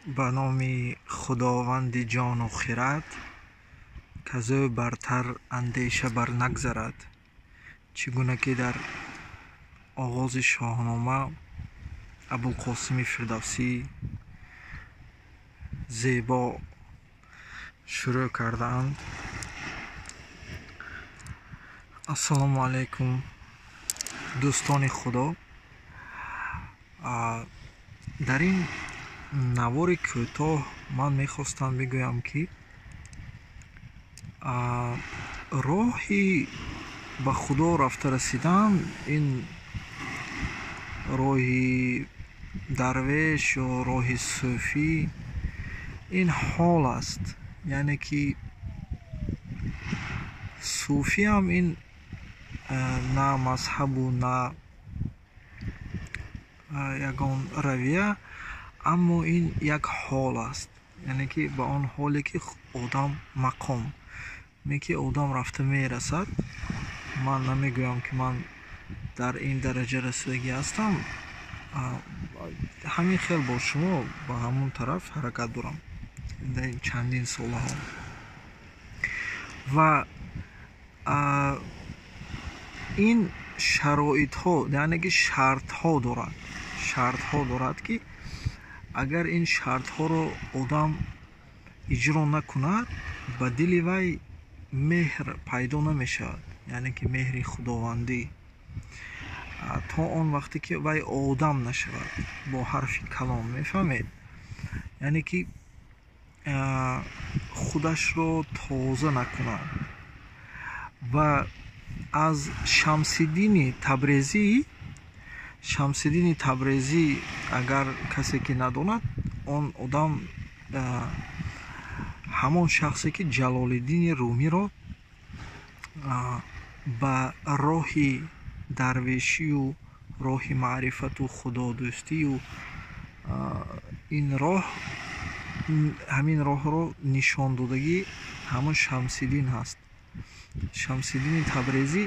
Ба номи Худованди ҷону хирад, казӯ бартар андеша бар нагзарад. Чӣ гуна ки дар оғози Шоҳнома Абулқосими Фирдавсӣ зебо шурӯъ кардаанд. Ассалому алайкум, дӯстони Худо. Дар ин навори кӯтоҳ ман мехостам бигӯям, ки роҳи ба Худо рафта расидан ин роҳи дарвеш ё роҳи сӯфӣ ин ҳол аст. Яъне ки сӯфиам ин на мазҳабу на ягон равия, аммо ин як ҳол аст. Яъне ки ба он ҳоле ки одам мақом ки одам рафта мерасад. Ман намегӯям, ки ман дар ин дараҷа расидагӣ ҳастам, ҳамин хел бо шумо ба ҳамон тараф ҳаракат дорам дар ин чандин солаҳо. Ва ин шароитҳо, яъне ки шартҳо дорад, шартҳо дорад, ки агар ин шартҳоро одам иҷро накунад, ба дили вай меҳр пайдо намешавад, яъне ки меҳри худовандӣ, то он вақте ки вай одам нашавад бо ҳарфи калон. Мефаҳмед? Яъне ки худашро тоза накунад. Ва аз Шамсиддини Табрезӣ, Шамсиддини Табрезӣ, агар касе ки надонад, он одам ҳамон шахсе ки Ҷалолиддини Румиро ба роҳи дарвешию роҳи маърифату худодӯстию ин роҳ, ҳамин роҳро нишон додагӣ ҳамон Шамсиддин ҳаст. Шамсиддини Табрезӣ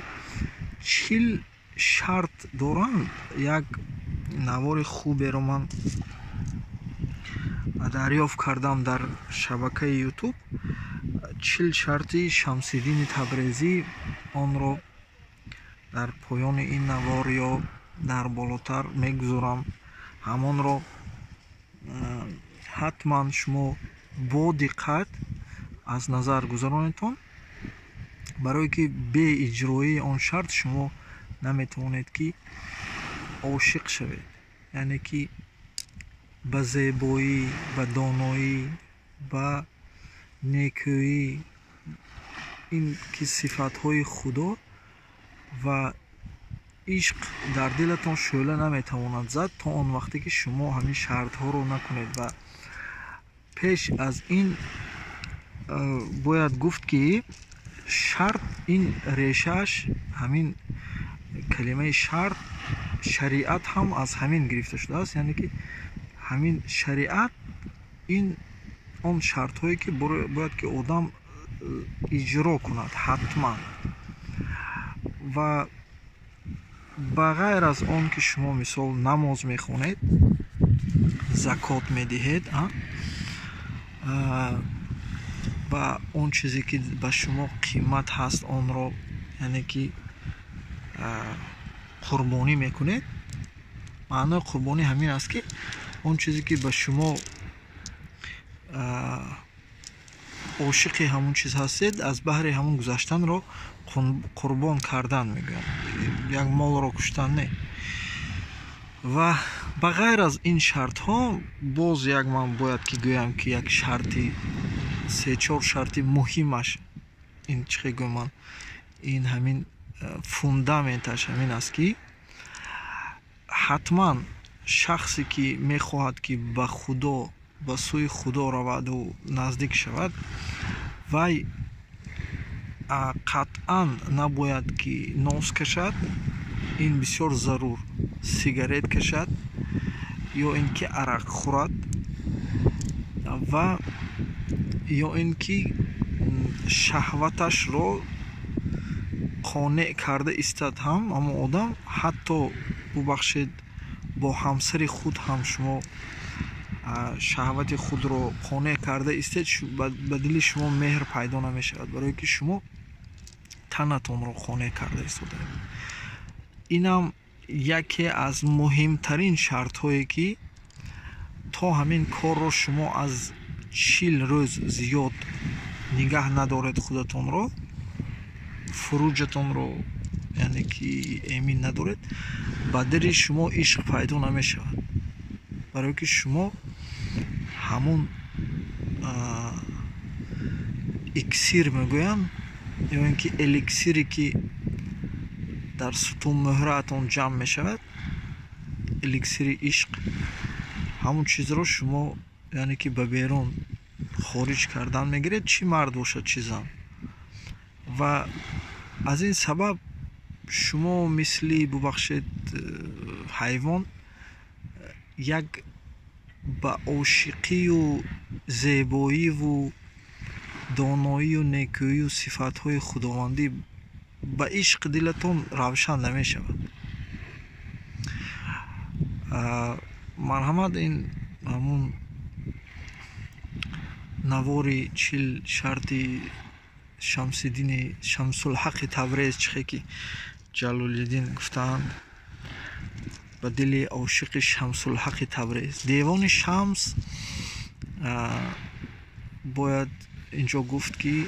40 шарт доранд. Як навори хуберо ман дарёфт кардам дар шабакаи Ютуб. 40 шарти Шамсиддини Табрезӣ, онро дар поёни ин навор ё дар болотар мегузорам. Ҳамонро ҳатман шумо бо диққат аз назар гузаронедтон, барое ки беиҷроии он шарт шумо наметавонед ки ошиқ шавед, яъне ки ба зебоӣ, ба доноӣ, ба некӯӣ, ин ки сифатҳои Худо ва ишқ дар дилатон шӯъла наметавонад зад то он вақте ки шумо ҳамин шартҳоро накунед. Ва пеш аз ин бояд гуфт, ки шарт ин решааш ҳамин калимаи шарт, шариат ҳам аз ҳамин гирифта шудааст. Яъне ки ҳамин шариат ин он шартҳое ки бояд ки одам иҷро кунад ҳатман. Ва ба ғайр аз он ки шумо мисол намоз мехонед, закот медиҳед ва он чизе ки ба шумо қимат ҳаст, онро яъне ки қурбонӣ мекунед. Маънои қурбонӣ ҳамин аст, ки он чизе ки ба шумо ошиқи ҳамон чиз ҳастед, аз баҳри ҳамон гузаштанро қурбон кардан мегӯянд, як молро куштан не. Ва ба ғайр аз ин шартҳо боз як ман бояд ки гӯям, ки як шарти, се-чор шарти муҳимаш ин чӣ гӯям ман, ин ҳамин фундаменташ ҳамин аст, ки ҳатман шахсе ки мехоҳад ки ба Худо, ба сӯи Худо раваду наздик шавад, вай қатъан набояд ки нос кашад, ин бисёр зарур, сигарет кашад ё ин ки арақ хӯрад ва ё ин ки шаҳваташро қонеъ карда истад ҳам ҳамон одам, ҳатто бубахшед, бо ҳамсари худ ҳам шумо Шаҳвати худро қонеъ карда истед, ба дили шумо меҳр пайдо намешавад, барое ки шумо танатонро қонеъ карда истодаед. Инам яке аз муҳимтарин шартҳое, ки то ҳамин корро шумо аз 40 рӯз зиёд нигаҳ надоред, худатонро, фуруҷатонро, яъне ки эмин надоред, ба дили шумо ишқ пайдо намешавад, барое ки шумо ҳамун иксир мегӯянд ё ин ки эликсире, ки дар сутунмуҳраатон ҷамъ мешавад, эликсири ишқ, ҳамун чизро шумо, яъне ки, ба берун хориҷ кардан мегиред, чӣ мард бошад, чӣ зан. Ва аз ин сабаб шумо мисли, бубахшед, ҳайвон як ба ошиқию зебоиву доноию некӯию сифатҳои худовандӣ, ба ишқ дилатон равшан намешавад. Марҳамат, ин ҳамун навори 40 шарти Шамсиддини Шамсулҳақи Табрез, чихе ки Ҷалолиддин гуфтаанд, ба дили ошиқи Шамсулҳақи Табрез, Девони Шамс. Бояд инҷо гуфт, ки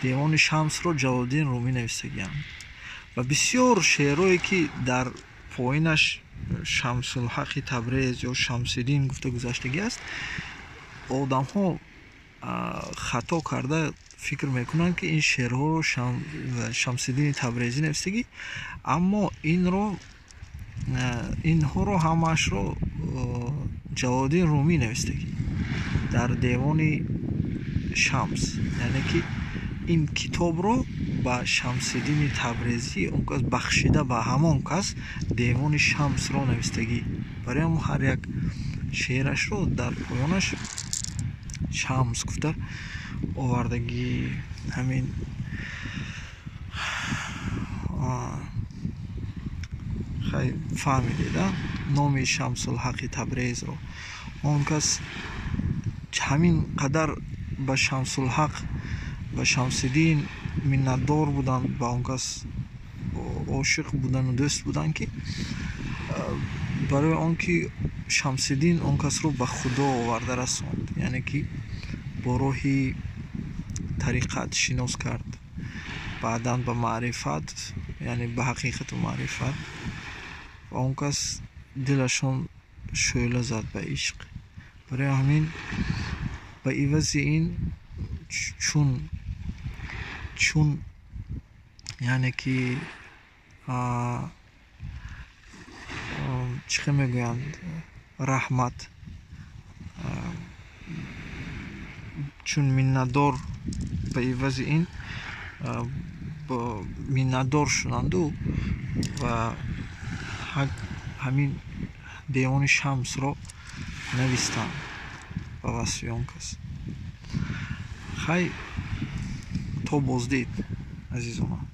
Девони Шамсро Ҷалолиддин Румӣ нависагианд ва бисёр шеърое, ки дар поинаш Шамсулҳақи Табрез ё Шамсиддин гуфта гузаштагӣ аст, одамҳо хато карда фикр мекунанд, ки ин шеърҳоро Шамсиддини Табрезӣ нависагӣ, аммо инро, инҳоро ҳамаашро Ҷалолиддин Румӣ навистагӣ дар Девони Шамс. Яъне ки ин китобро ба Шамсиддини Табрезӣ он кас бахшида, ба ҳамон кас Девони Шамсро навистагӣ. Барои ҳамон ҳар як шеърашро дар поёнаш Шамс гуфта овардагӣ. Ҳамин хай, фаҳмидед номи Шамсулҳақи Табрезро. Он кас ҳамин қадар ба Шамсулҳақ, ба Шамсиддин миннатдор буданд, ба он кас ошиқ будану дӯст буданд, ки барои он ки Шамсиддин он касро ба Худо оварда расонд, яъне ки бо роҳи тариқат шинос кард, баъдан ба маърифат, яъне ба ҳақиқату маърифат, ва он кас дилашон шӯъла зад ба ишқ. Барои ҳамин ба ивази ин чун, яъне ки, чӣ хел мегӯянд, раҳмат, чун миннатдор, ба ивази ин миннатдор шуданду ва ҳамин Девони Шамсро навистанд ба васфи он кас. Хай, то боздид, азизонам.